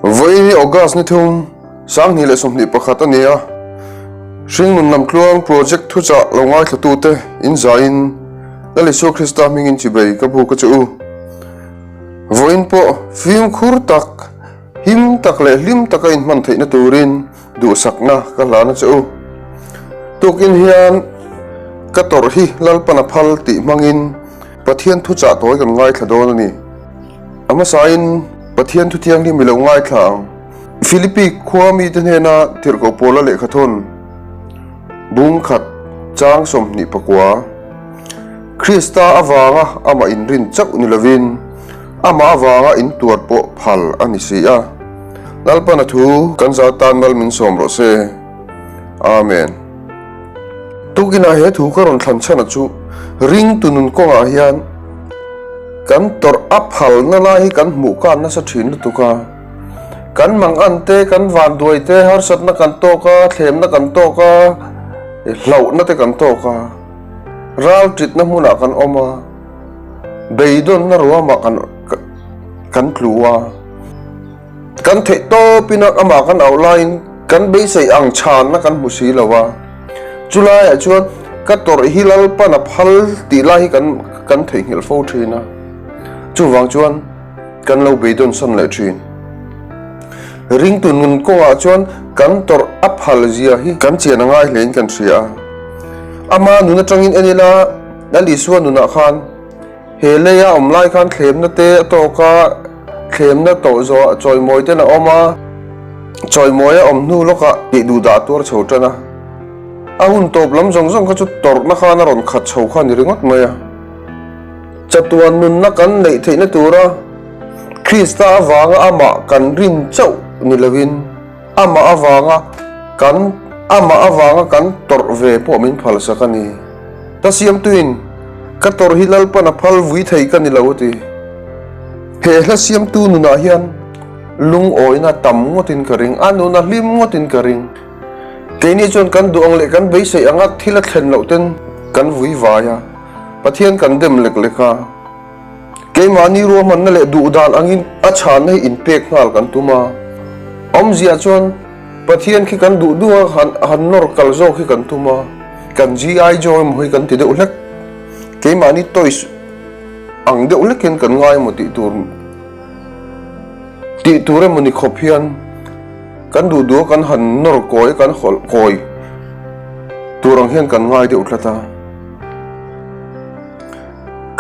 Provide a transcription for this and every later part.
Vawiin hi August ni thum, 2021 a ni a, Hringnun Lamtluang Project thuchah lo ngaithlatute in zaiin Lal Isua Krista hmingin chibei ka buk a che u. Vawiin pawh fimkhur tak, him tak leh hlim taka inhman theihna turin duhsakna ka hlan a che u. Tukin hian ka tawrh hi Lalpan a phal tih hmangin Pathian thuchah tawi kan ngaithla dawn a ni. A hmasain Pathian thu thianghlim i lo ngaithla ang. Philippi khua mite hnena tirhkoh Paula lehkhathawn bung khat chang 24, Krista avanga amah inrin chauh ni lovin amah avanga intuar pawh phal a ni si a. Lalpana thu kan zau tan mal min sawm rawh se. Amen. Tukinah he thu ka rawn thlan chhan a chu ringtu nun kawngah hian kan tawrh a phalna lai hi kan hmuh kan nasa thin lutuk a. Kan mang an te, kan vanduai te, harsatna kan tawk a, thlemna kan tawk a, hlauhna te kan tawk a, ral titna hmunah kan awm a, beidawnna ruamah kan kan tlu a. Kan theih tawpin a amah kan auh laiin kan beisei ang chhanna kan hmu si lo a, chulaiah chuan ka tawrh hi Lalpan a phal tih lai hi kan kan theihnghilh fo thin a, chuvang chuan kan lo beidawn sawn leh thin. Ringtu nun kawngah chuan kan tawrh a phal zia hi kan chian a ngai hlein kan hria a, ama nun atangin en ila Lal Isua nunah khan He leia awm lai khan thlemna te a tawk a, thlemna tawh zawhah chawimawi ten a awm a, chawimawi a awm hnu lawkah tih duh dah tuar chho tan a. A hun tawp lam zawng zawng kha chu tawrhna khan a rawn khat chho kha a ni ringawt mai a. Chatuan nunna kan neih theihna tura Krista avanga amah kan rin chauh ni lovin amah avanga kan amah avanga kan tawrh ve pawh min phalsak a ni. Ka siamtuin ka tawrh hi Lalpan a phal vui thei ka ni lo a ti. He hla siamtu nunah hian lungawina tam ngawtin ka ring, a nun a hlim ngawtin ka ring. Keini chuan kan duh ang leh kan beisei anga thil a thlen loh ten kan vui vai a, Pathian kan dem lek lek a. Keimahni ruahmanna leh duhdan angin a chhanna hi inpek nghal kan tum a. Awmzia chuan Pathian khi kan duh duh a, han han nawr kal zawk hi kan tum a, kan GI Joe emaw hi kan ti deuh hlek. Keimahni toys ang deuh hlek hian kan ngai emaw tih tur tih tur emaw ni khawp hian kan duh duh a kan han nawr kawi a, kan hawlh kawi tur ang hian kan ngai deuh tlat a.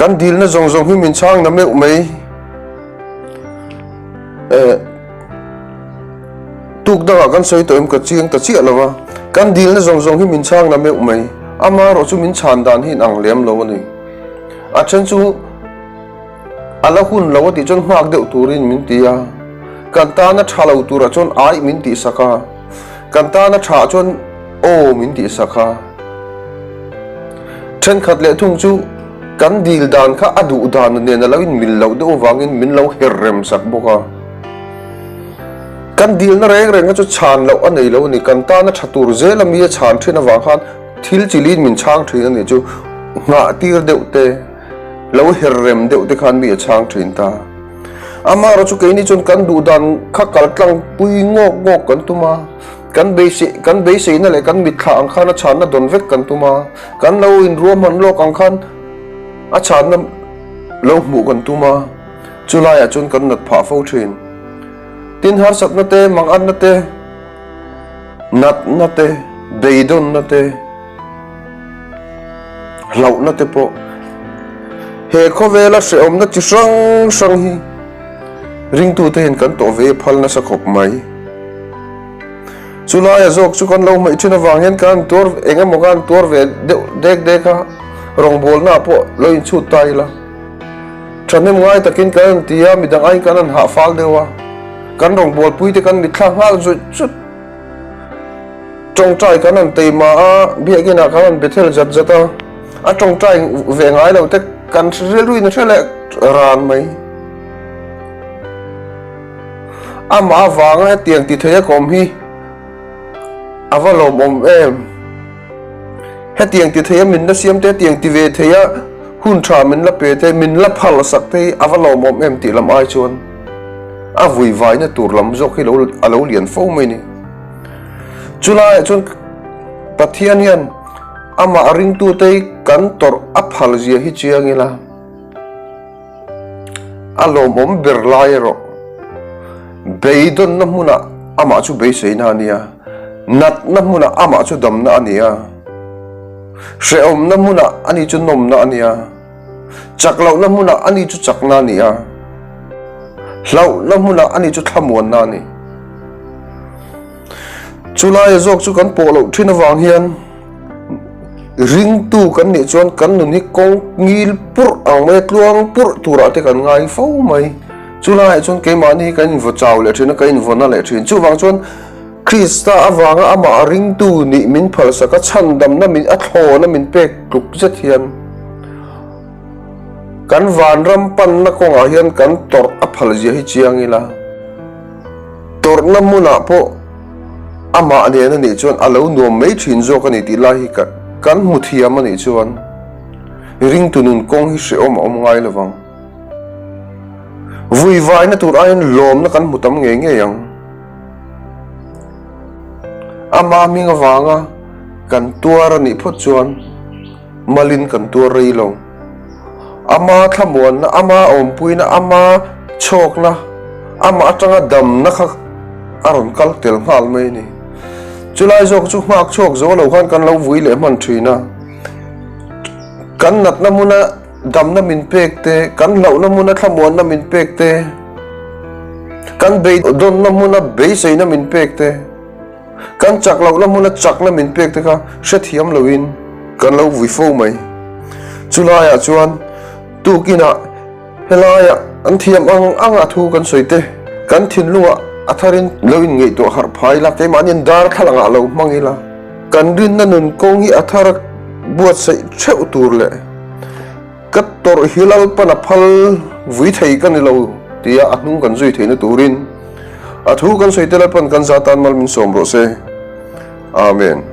Kan dilna zawng zawng hi min chhang na meuh mai. Eh. Tuk dangah kan sawi tawh em ka chiang ta chiah lo a, kan dilna zawng zawng hi min chhang na meuh mai, amaherawh chu min chhan dan hi inang lem lo a ni. A then chu a la hun lo a tih chuan nghak deuh turin min ti a, kan tana tha lo turah chuan ai min tihsak a, kan tana tha chuan aw min tihsak a. Thenkhat leh thung chu kan dil dan kha a duh dan nen a lo inmil loh deuh avangin min lo her rem sak bawk a. Kan dilna reng reng kha chu chhan loh a nei lo a ni. Kan tana tha tur zel a mi a chhan thin avang khan thil chilin min chhang thin a nih chu nghah tir deuh te, lo her rem deuh te khan mi a chhang thin ta. Amaherawh chu keini chuan kan duh dan kha kal tlang pui ngawk ngawk kan tum a, kan beisei kan beiseina leh kan mitthla ang khan a chhanna dawn vek kan tum a, kan lo inruahman lawk ang khan a chhanna lo hmuh kan tum a. Chu laiah chuan kan nat phah fo thin. Tin harsatna te, manganna te, natna te, beidawnna te, hlauhna te pawh he khawvela hrehawmna chi hrang hrang hi ringtute hian kan tawh ve phal nasa khawp mai. Chu laia zawk chu kan lo hmaih thin avang hian kan tuar eng emaw kan tuar ve deuh dek dek a, rawngbawlnaah pawh lo inchhut ta ila. Thahnem ngai takin kan han ti a, midang aiin kan han hah fal deuh a, kan rawngbawlpui te kan mitthla nghal zut zut. Tawngtai kan han teima a, biakinah kan han bethel zat zat a, a tawngtai ve ngai lo te kan rilruin a hre leh ran mai. Amah avanga hetiang ti thei a kawm hi a va lawmawm em? Hetiang ti thei a min la siam te, hetiang ti ve thei a hun tha min la pe te, min la phal sak te hi a va lawmawm em tih lam ai chuan. A vui vaina tur lam zawk hi lo a lo lian fo mai ni. Chulaiah chuan Pathian hian amah ringtute hi kan tawrh a phal zia hi chiang ila. A lawmawm ber lai erawh beidawnna hmunah amah chu beiseina a nia, natna hmunah amah chu damna a ni a, hrehawmna hmunah ani chu nawmna a nia, chak lohna hmunah ani chu chakna a ni a, hlauhna hmunah ani chu thlamuanna a ni. Chulaia zawk chu kan pawh loh thin avang hian ringtu kan nih chuan kan nun hi kawng ngil purh ang mai a, tluang purh turah te kan ngai fo mai. Chulaiah chuan keimahni hi kan invaw chau leh thin a, kan invawna leh thin. Chuvang chuan Krista avanga amah ringtu nih min phalsak a, chhandamna min a thlawna min pek tluk zet hian kan vanram panna kawngah hian kan tawrh a phal zia hi chiang ila. Tawrhna hmunah pawh amah nen a nih chuan a lo nuam mai thin zawk a ni tih lai hi kan hmu thiam a nih chuan ringtu nun kawng hi hrehawm a awm ngai lo vang. Vuivaina tur aiin lawmna kan hmu tam ngei ngei ang. Ama hming avanga kan tuar a nih phawt chuan malin kan tuar rei lo. Ama thlamuanna, ama awmpuina, ama chhawkna, amah atanga damna kha a rawn kal tel nghal mai a ni. Chulai zawk chu nghak chhuak zo lo khan kan lo vui leh hman thin a. Kan natna hmuna damna min pek te, kan hlauhna hmuna thlamuanna min pek te, kan beidawnna hmuna beiseina min pek te, Kan chak lohna hmuna chakna min pek te kha hrethiam loin kan lo vui fo mai. Chulaiah chuan tukinah helaiah an thiam ang ang a thu kan sawi te, kan thinlungah a tharin lo inngaihtuah harh phai ila, keimahnian darthlalang ah lo hmang ila, kan rinna nun kawng hi a thar buatsaih theuh tur leh Ka tawrh hi Lalpan a phal vui thei ka ni lo tia a hnung kan zui theihna turin a thu kan sawi te Lalpan kan za tan mal min sawm rawh se. Amen.